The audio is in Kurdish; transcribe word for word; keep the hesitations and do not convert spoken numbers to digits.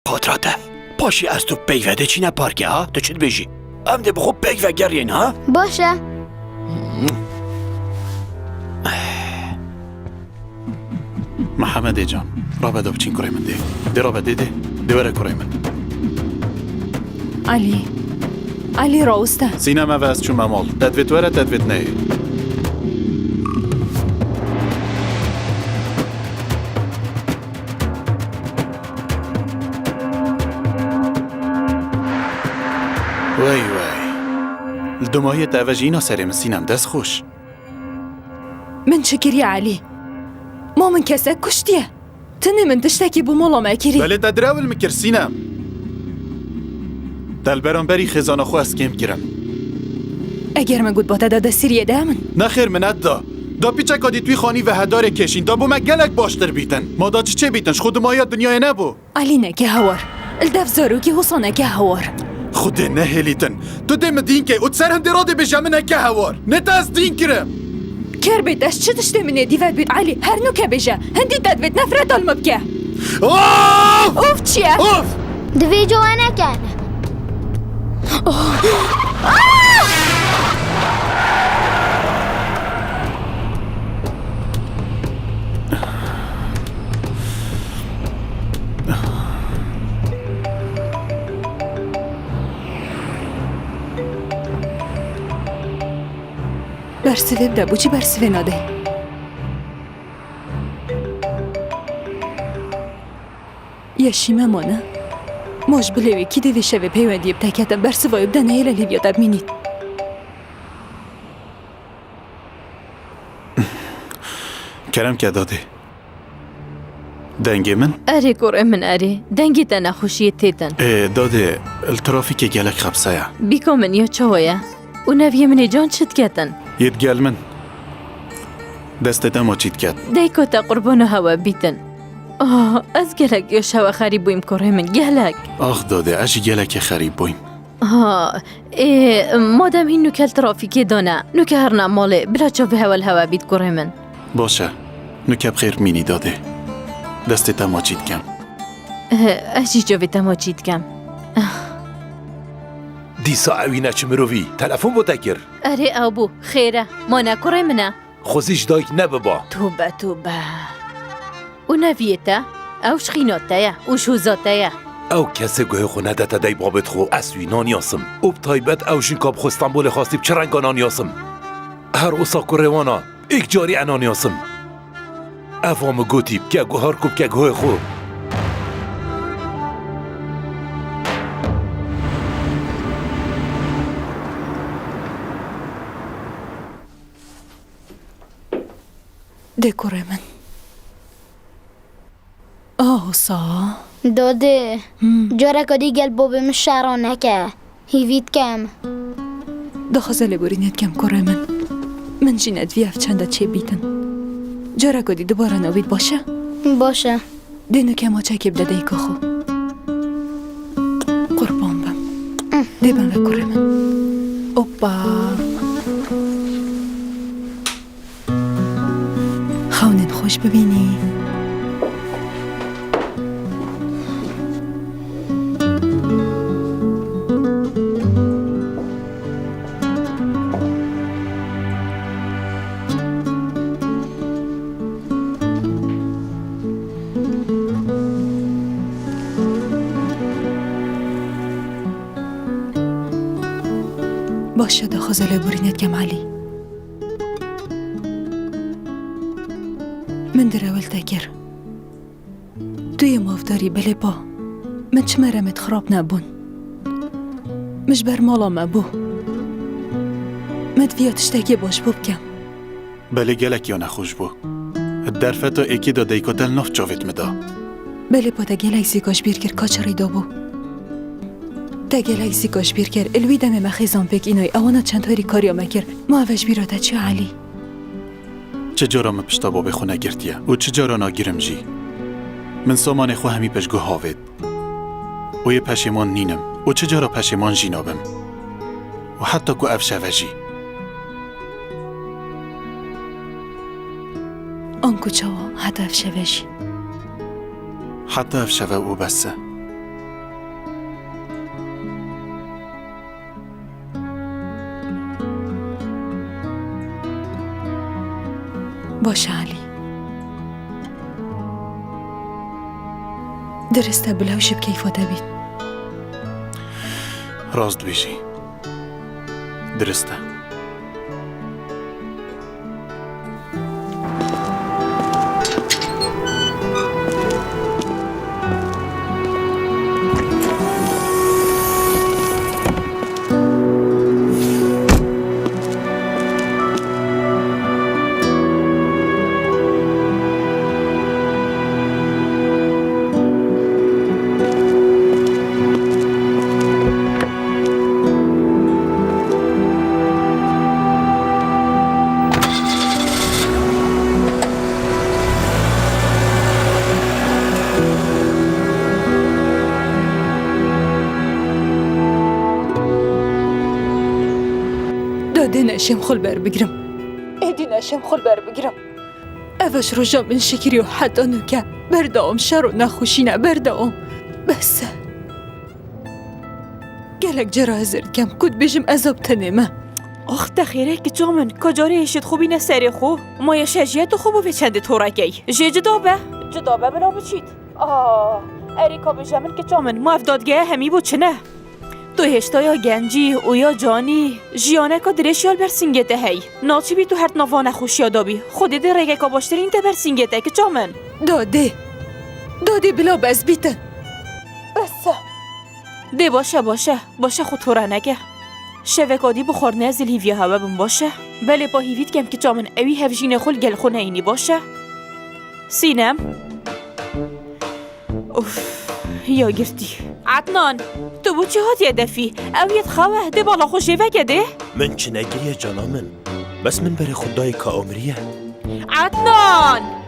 Xatra te. Paşê ez tu peyve dê çîne parkê, ha? Tu çi dibêjî? Em dê bi xwe peyve geriyên, ha? Baş e. Mihemedê can, rabe da biçîn kurê min dê. Dê rabe dê dê. Dê were kurê min. Elî. Elî, rawiste. Sînem, ev ez çûme mal. Te divêt were, te divêt neyê. Wey wey. Li dumahiyê te eve jî îna serê min Sînem, dest xweş. Min çi kiriye Elî? Ma min kesek kuştiye? Tenê min tiştekî bo mala me kirî. Belê te direwil min kir Sînem. Te li beramberî xêzana xwe ez kêm kirim. Eger min got ba te da destîriyê de min. Nexêr min et da. Da piçeka dî twî xanî ve hedarê kêşîn. Da bo me gelek baştir bîtin. Ma da çi çê bîtin? Ji xwe dimahiya dinyayê nebû. Elî neke hewar. Li dev zarokî wisa neke hewar. Xwedê nehêlîtin. Tu dê min dîn key û di ser hindê radê bêje min neke hewar. Ne te ez dîn kirim. Kerbê te ji çi tiştê min ê dî vedbît Elî? Her nûke bêje. Hindî te divêt nefreta li min bike. Of! Of çi ye? Of! Divê cowa neke. Bersivê bide, bo çi bersivê nadê? Yeşî me mane. Ma ji bilê wê kî dê vê şevê peywendiyê bi te ketin, bersiva wê bide nehêle lêviya te bimînît. Kerem ke dadê. Dengê min? Erê kurê min erê. Dengê te nexweşiyê têtin. Ê, dadê, li trafîkê gelek xebse ye. Bîka min ya çawa ye? Û neviyê min ê can çi diketin? Yê digel min. Destê te ma çî diket? Dayika te qurbana hewe bîtin. Ah, ez gelek ya şewe xerîb bûyim kurê min, gelek. Ax dadê, ez jî gelekê xerîb bûyim. Ha, ê, madem hîn nûke li trafîkê dane, nûke herna malê, bila çavê hewe li hewe bît kurê min. Baş e. Nûke bi xêr bimînî dadê. Destê te ma çî dikem. Eh, ez jî çavê te ma çî dikem. Dîsa ewî ne çi mirovî? Telefon bo te kir. Erê ew bû. Xêr e. Ma ne kurê min e? Xwezî ji dayik nebiba. Tobe, tobe. Û neviyê te? Ew ji xîna te ye û ji hûza te ye. Ew kesê guhê xwe nedete dey babêt xwe, ez wî naniyasim. Û bi taybet ew jinka bi xwe Stenbolê xwestî bi çi renga naniyasim. Her wisa kurê wan a, êk carî e naniyasim. Eva min gotî, bike guhar ku bike guhê xwe. Dê kurê min. Aho sa. Dadê, Hmm. careka dî gel babê min şera neke. Hîvî dikem. Daxwaza lêborînê dikem kurê min. Min jî nediviya ev çenda çê bîtin. Careka dî dubare navît baş e? Baş e. Dê nûke maçekê bide dayika xwe. Qurban bim. Dê bin ve kurê min. Oppa. Xewnên xweş bibînî. Baş e, daxwaza lêborînê dikem Elî. Min direwil te kir. Tu yê mafdarî, belê pa. Min çi meremêt xirab nebûn. Min ji ber mala me bû. Min diviya tiştekê baş bû bikem. Belê gelek ya nexweş bû. Di derfeta êkê de dayika te li nav çavêt min da. Belê pa te gelek zîka ji bîr kir ka çi rî dabû. Te gelek zîka ji bîr kir. Li wî demê me xêzan pêk înayî. Ewana çend harîkariya me kir. Ma ev ji bîra te çi Elî? Çi cara min pişta babê xwe negirtiye û çi cara nagirim jî. Min samanê xwe hemî piştguh avêt. Û yê peşêman nînim û çi cara peşêman jî nabim. Û heta ku ev şeve jî. Anku çawa heta ev şeve jî? Heta ev şeve û bes e. Baş e Elî. Dirist e bila ew ji bi keyfa te bît. Rast dibêjî. Dirist e. Dadê neşêm xwe li ber bigirim. Êdî neşêm xwe li ber bigirim. Ev e ji roja min şikirî û heta nûke. Berdewam şer û nexweşî ne, berdewam. Bes e. Gelek cara hizir dikem ku dibêjim ez a bi tenê me. Ax te xêre kiça min, ka carê hêşê dixwe bîne serê xwe. Ma ya şejiye tu xwe bo vê çendê torekey. Jê cida be. Cida be bila biçît. Ah, erê ka bêje min kiça min, ma ev dadgeya hemî bo çi ne? Tu hêşta ya gencî û ya canî, jiyaneka dirêj ya li ber singê te hey. Naçibî tu her di nava nexweşiya de bî. Xwedê dê rêgeka baştirîn te ber singê te kiça min. Dadê. Dadê bila be ez bîtin. Bes e. Dê baş e, baş e. Baş e, xwe tore neke. Şeveka dî bi xwarinê ez ê li hîviya hewe bim, baş e. Belê pa hîvî dikem kiça min ewî hevjînê xwe li gel xwe neyînî, baş e. Sînem. Of, ya girtî. Adnan, tu bo çi hatiye defî? Ew yê dixewe, dê bala xwe jê veke dê. Min çi nekiriye cana min. Bes min berê xwe dayê ka omiriye. Adnan!